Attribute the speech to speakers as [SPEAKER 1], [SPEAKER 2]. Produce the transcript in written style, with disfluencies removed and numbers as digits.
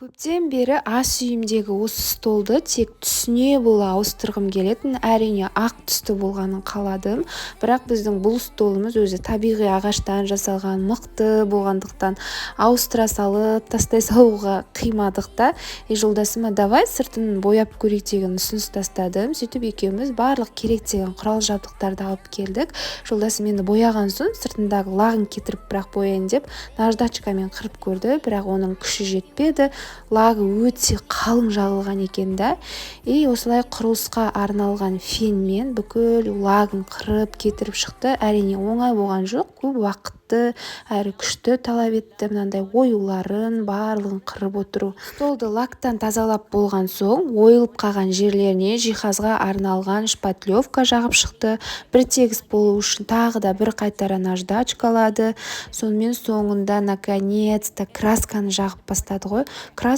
[SPEAKER 1] Көптен бері ас үйімдегі осы столды тек түсіне бола ауыстырғым келетін. Әрине, ақ түсті болғанын қаладым, бірақ біздің бұл столымыз өзі табиғи ағаштан жасалған, мықты болғандықтан, ауыстыра салып, тастай салуға қимадық та. И жолдасыма: «Давай сыртын бояп көрейік», — деген ұсыныс тастадым. Сөйтіп, екеуміз барлық керек деген құрал жабдықтарды алып келдік. Жолдасым енді бояған соң, сыртындағы лағын кетіріп, бірақ бояйын деп наждачкамен қырып көрді, бірақ оның күші жетпеді, лагы өте қалың жағылған екен да. И осылай құрылысқа арналған фенмен бүкіл лагын қырып, кетіріп шықты. Әрине, оңай болған жоқ, көп уақытты әрі күшті талап етті мынандай оюларын барлығын қырып отыру. Столды лактан тазалап болған соң, ойылып қалған жерлеріне жиһазға арналған шпатлевка жағып шықты. Бір тегіс болу үшін тағы да бір қайтара наждачкалады. Сонымен, соңында наконец-то красканы жағып бастады ғой.